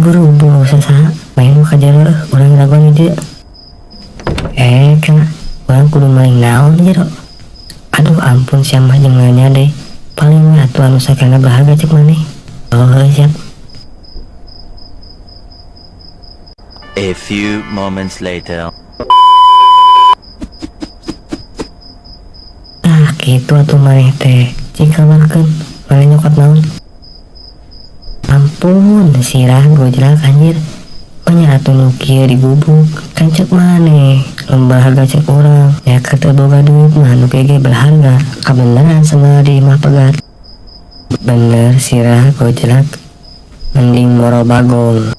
Buru-buru saha main nu ka jero, urang dagoan di dieu. Eh, kena urang kudu maling naon di jero? Aduh, ampun, sia mah jeung nanya deui. Paling we atuh anu sakelna berharga cek maneh. Oh, heuh, siap. A few moments later. Tah, kitu atuh maneh teh. Cing kabarkeun, maneh nyokot naon? Ampun, sirah gojlak anjir. Banyak atuh nu kieu digubuk. Kan cek maneh, lomba harga cek urang. Ya keur teu boga duit mah nu kieu ge berharga. Kabeneran sendal di imah pegat. Bener sirah gojlak. Mending moro bagong.